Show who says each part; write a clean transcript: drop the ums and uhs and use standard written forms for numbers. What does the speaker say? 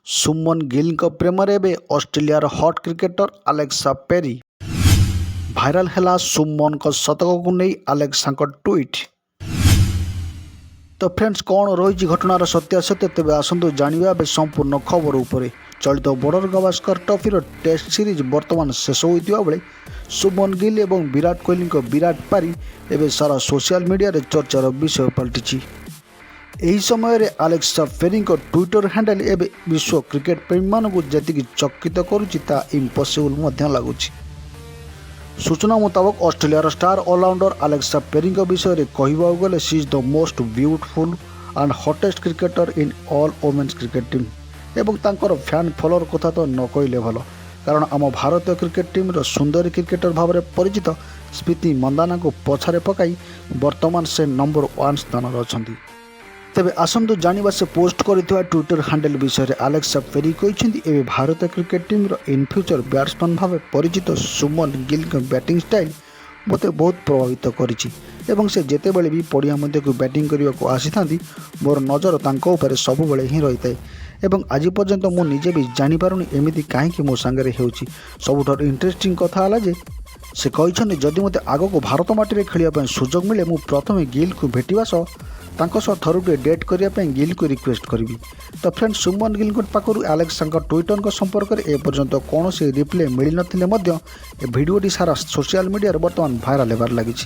Speaker 1: ଶୁଭମନ ଗିଲ୍ଙ୍କ ପ୍ରେମରେ ଏବେ ଅଷ୍ଟ୍ରେଲିଆର hot cricketer Alexa peri. Viral ହେଲା ଶୁଭମନଙ୍କ ଶତକକୁ ନେଇ ଆଲେକ୍ସାଙ୍କ ଟ୍ୱିଟ୍। ତ ଫ୍ରେଣ୍ଡସ୍, କ'ଣ ରହିଛି ଘଟଣାର ସତ୍ୟାସତ୍ୟ? ତେବେ ଆସନ୍ତୁ ଜାଣିବା ଏବେ ସମ୍ପୂର୍ଣ୍ଣ ଖବର ଉପରେ। ଚଳିତ ବର୍ଡର ଗାଭାସ୍କର ଟ୍ରଫିର ଟେଷ୍ଟ ସିରିଜ୍ ବର୍ତ୍ତମାନ ଶେଷ ହୋଇଥିବା ବେଳେ ଶୁଭମନ ଗିଲ୍ ଏବଂ ବିରାଟ କୋହଲିଙ୍କ ବିରାଟ ପାରି ଏବେ ସାରା ସୋସିଆଲ ମିଡ଼ିଆରେ ଚର୍ଚ୍ଚାର ବିଷୟ ପାଲଟିଛି। ଏହି ସମୟରେ ଆଲେକ୍ସା ପେରିଙ୍କ ଟ୍ୱିଟର ହ୍ୟାଣ୍ଡେଲ ଏବେ ବିଶ୍ୱ କ୍ରିକେଟ ପ୍ରେମୀମାନଙ୍କୁ ଯେତିକି ଚକିତ କରୁଛି, ତାହା ଇମ୍ପସିବୁଲ୍ ମଧ୍ୟ ଲାଗୁଛି। ସୂଚନା ମୁତାବକ, ଅଷ୍ଟ୍ରେଲିଆର ଷ୍ଟାର ଅଲରାଉଣ୍ଡର ଆଲେକ୍ସା ପେରିଙ୍କ ବିଷୟରେ କହିବାକୁ ଗଲେ, she is the most beautiful and hottest cricketer in all women's cricket team। ଏବଂ ତାଙ୍କର ଫ୍ୟାନ୍ ଫଲୋଅର କଥା ତ ନ କହିଲେ ଭଲ, କାରଣ ଆମ ଭାରତୀୟ କ୍ରିକେଟ ଟିମ୍ର ସୁନ୍ଦରୀ କ୍ରିକେଟର ଭାବରେ ପରିଚିତ ସ୍ମୃତି ମନ୍ଦାନାଙ୍କୁ ପଛରେ ପକାଇ ବର୍ତ୍ତମାନ ସେ ନମ୍ବର ୱାନ୍ ସ୍ଥାନରେ ଅଛନ୍ତି। ତେବେ ଆସନ୍ତୁ ଜାଣିବା ସେ ପୋଷ୍ଟ କରିଥିବା ଟ୍ୱିଟର ହ୍ୟାଣ୍ଡେଲ ବିଷୟରେ। ଆଲେକ୍ସା ପେରି କହିଛନ୍ତି, ଏବେ ଭାରତୀୟ କ୍ରିକେଟ ଟିମ୍ର ଇନ୍ ଫ୍ୟୁଚର ବ୍ୟାଟ୍ସମ୍ୟାନ୍ ଭାବେ ପରିଚିତ ଶୁଭମନ ଗିଲ୍ଙ୍କ ବ୍ୟାଟିଂ ଷ୍ଟାଇଲ୍ ମୋତେ ବହୁତ ପ୍ରଭାବିତ କରିଛି ଏବଂ ସେ ଯେତେବେଳେ ବି ପଡ଼ିଆ ମଧ୍ୟକୁ ବ୍ୟାଟିଂ କରିବାକୁ ଆସିଥାନ୍ତି, ମୋର ନଜର ତାଙ୍କ ଉପରେ ସବୁବେଳେ ହିଁ ରହିଥାଏ ଏବଂ ଆଜି ପର୍ଯ୍ୟନ୍ତ ମୁଁ ନିଜେ ବି ଜାଣିପାରୁନି ଏମିତି କାହିଁକି ମୋ ସାଙ୍ଗରେ ହେଉଛି। ସବୁଠାରୁ ଇଣ୍ଟରେଷ୍ଟିଂ କଥା ହେଲା ଯେ ସେ କହିଛନ୍ତି, ଯଦି ମୋତେ ଆଗକୁ ଭାରତ ମାଟିରେ ଖେଳିବା ପାଇଁ ସୁଯୋଗ ମିଳେ, ମୁଁ ପ୍ରଥମେ ଗିଲ୍କୁ ଭେଟିବା ସହ ତାଙ୍କ ସହ ଥରୁଟିଏ ଡେଟ୍ କରିବା ପାଇଁ ଗିଲ୍କୁ ରିକ୍ୱେଷ୍ଟ କରିବି। ତ ଫ୍ରେଣ୍ଡ, ଶୁଭମନ ଗିଲ୍ଙ୍କ ପାଖରୁ ଆଲେକ୍ସାଙ୍କ ଟ୍ୱିଟରଙ୍କ ସମ୍ପର୍କରେ ଏପର୍ଯ୍ୟନ୍ତ କୌଣସି ରିପ୍ଲାଏ ମିଳିନଥିଲେ ମଧ୍ୟ ଏ ଭିଡ଼ିଓଟି ସାରା ସୋସିଆଲ ମିଡ଼ିଆରେ ବର୍ତ୍ତମାନ ଭାଇରାଲ ହେବାରେ ଲାଗିଛି।